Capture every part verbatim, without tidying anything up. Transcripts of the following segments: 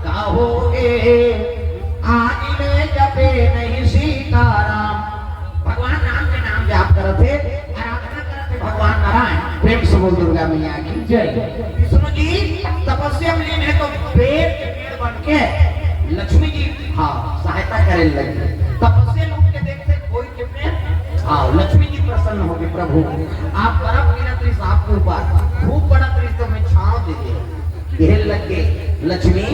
कहोगे, आदि में जपे नहीं सीताराम। भगवान राम के नाम जाप करत हे, आराधना करत हे भगवान नारायण। प्रेम से बोल दुर्गा मैया की जय। विष्णु जी तपस्या में लीन है तो बेर के पेड़ बन के लक्ष्मी जी, हाँ, सहायता करे लगे। तपस्या में उठ के देखते कोई के पेड़, हाँ, लक्ष्मी जी प्रसन्न हो गए, प्रभु आप बर्फ गिरत रही आपके ऊपर, धूप पड़त रही तो मैं छांव दे दे, कहे लग गए लक्ष्मी,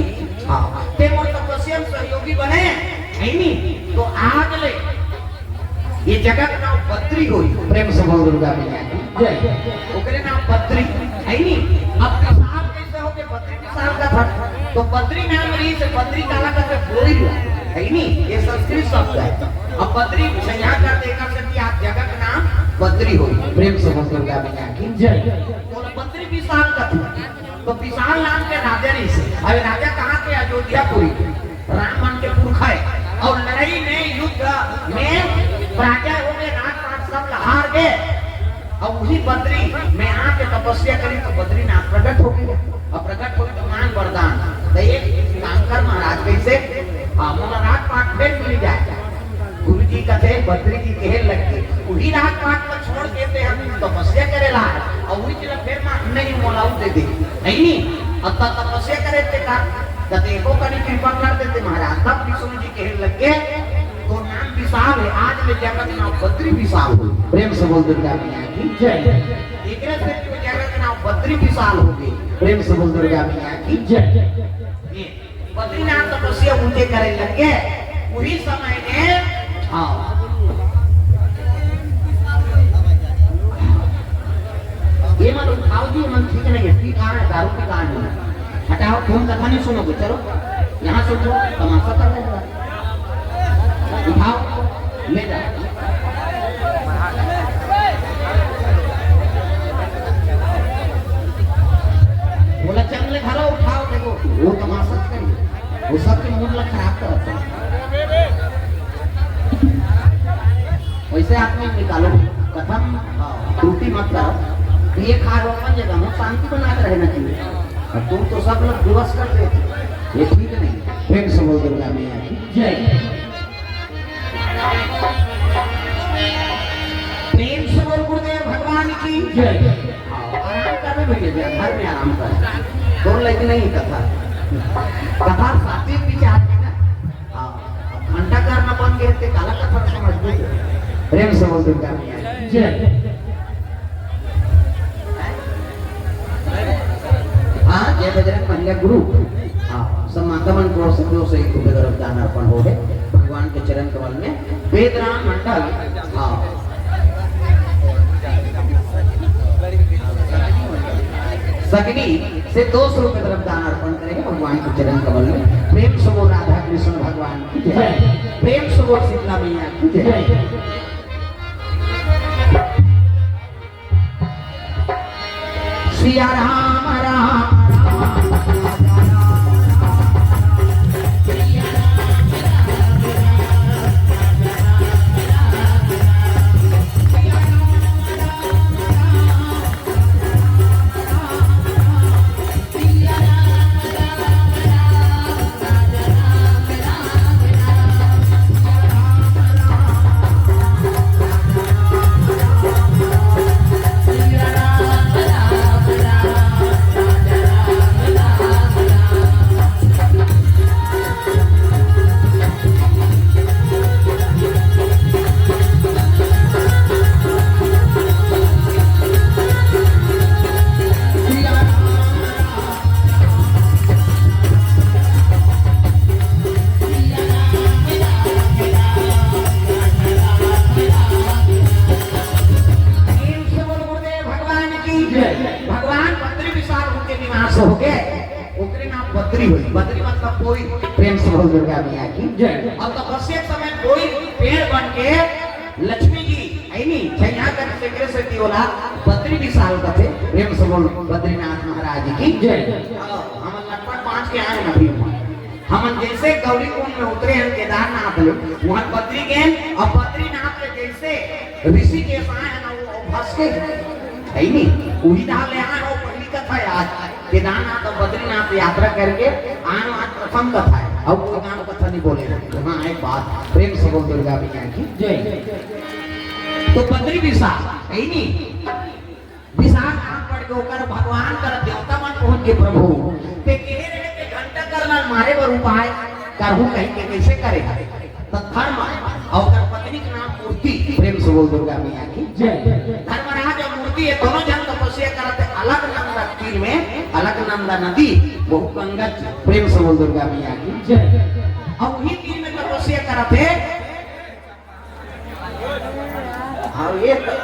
हाँ, ते मोर तपस्या में सहयोगी बने, है नी? तो आज ले ये जगह का नाम बद्री होई। प्रेम से बोल दुर्गा मैया की जय। ओकरे नाम बद्री, है नी? अब विशाल कैसे हो गए? बद्री विशाल का था, तो बद्री नाम रही से बद्री काला करके बोल दिया, है नी? ये संस्कृत शब्द है। अब बद्री छया कर देकर से कि आप जगह का नाम बद्री होई। प्रेम से बोल दुर्गा मैया की जय। तो बद्री विशाल का था। तो विशाल नाम के राजा रही से। अरे राजा कहाँ के? अयोध्यापुरी के। राम मन के पुरखा है। और लड़ाई में, युद्ध में पराजय हो गए, राजपाट सब हार गए। और वही बद्री में आके तपस्या करी तो बद्रीनाथ प्रकट हो गए। और प्रकट हो गए तो मान वरदान, तो एक शंकर महाराज कैसे, हाँ, मोला राजपाट फिर मिल जाए। गुरु जी कथे, बद्री जी कहे लग के, वही राजपाट को छोड़ के ते हम तपस्या करे ला, और वही चला फिर माँ हमने ही मोला दे दे, नहीं नी? अब तो तपस्या करे ते का, कते एको कनी कृपा कर देते महाराज। तब विष्णु जी कहे लग के, तो नाम विशाल है, आज ले जगत नाम बद्री विशाल हो। प्रेम से बोल दुर्गा मैया की जय। एकरे से तो जगत नाम बद्री विशाल हो गए। प्रेम से बोल दुर्गा मैया की जय। ये बद्रीनाथ तपस्या ऊंचे करे लग गए, वही समय में, हाँ, ये मन उठाओ जी, ये मन ठीक नहीं है, पी कहाँ है, दारू पी कहाँ है? हटाओ, तुम कथा नहीं सुनोगे, चलो यहाँ से उठो, तमाशा कर रहे हो। उठाओ, ले जाओ। बोला, "चल ले घरो, उठाओ।" देखो, वो तमाशा करिए, वो सबके मूड ला खराब करता है। वैसे आदमी निकालो, कथम, हाँ, त्रुटि मत करो। ये खा लो, अपन जगह में शांति बना के रहना चाहिए। और तुम तो सब लोग दिवस कर देते, ये ठीक नहीं। प्रेम से बोल दुर्गा मैया की जय। प्रेम से बोल गुरुदेव भगवान की जय। हाँ, आराम कर रहे भैया जी, घर में आराम कर। दो लाइक नहीं कथा, कथा सात्विक विचार की ना। हाँ, घंटा घर में बन गए थे, काला कथा समझ गए। प्रेम से बोल दुर्गा मैया की जय। हाँ, जय बजरंग महिला ग्रुप। हाँ, सब माता मन को से दो सौ एक रुपये तरफ दान अर्पण हो गए भगवान के चरण कमल में। वेदराम मंडल, हाँ, सगनी से दो सौ रुपये तरफ दान अर्पण करेंगे भगवान के चरण कमल में। प्रेम से बोल राधा कृष्ण भगवान की जय। प्रेम से बोल शीतला मैया की जय। सिया राम राम राम। प्रेम से बोल गुरुदेव भगवान की जय। भगवान बद्री विशाल होके निवास होके, ओकरे नाम बद्री होई। बद्री मतलब कोई। प्रेम से बोल दुर्गा मैया की जय। और तपस्या के समय कोई पेड़ बन के लक्ष्मी जी, है नी, छैया कर सेकरे से ती ओला बद्री विशाल कथे। प्रेम से बोल बद्रीनाथ महाराज की जय। हाँ, हम लटपट पाँच के आए ना अभी। हमन जैसे गौरी कुंड में उतरे हैं केदारनाथ में, वहाँ बद्री गए और बद्रीनाथ में जैसे ऋषिकेश आए हैं ना, वो भस के है नी, वही धार ले आए हो। पहली कथा है आज, केदारनाथ और बद्रीनाथ यात्रा करके आन आज प्रथम कथा है, और कोई नाम कथा नहीं बोले। हाँ, एक बात, प्रेम से बोल दुर्गा मैया की। जय। तो बद्री विशाल, यही नहीं, विशाल नाम पड़ के ओकर भगवान कर देवता मन पहुंच के, "प्रभु, ते कहे रहे के घंटा करना मारे बर उपाय करहु कहीं के, कैसे करे?" तो धर्म और ओकर पत्नी के नाम मूर्ति, प्रेम से बोल दुर्गा मैया की। जय। धर्मराज और मूर्ति ये दोनों जन तपस्या करत हे अलकनंदा तीर में, अलकनंदा नदी, वो गंगा जी, प्रेम से बोल दुर्गा मैया की। जय। और वही तीर में तपस्या करत हे। और ये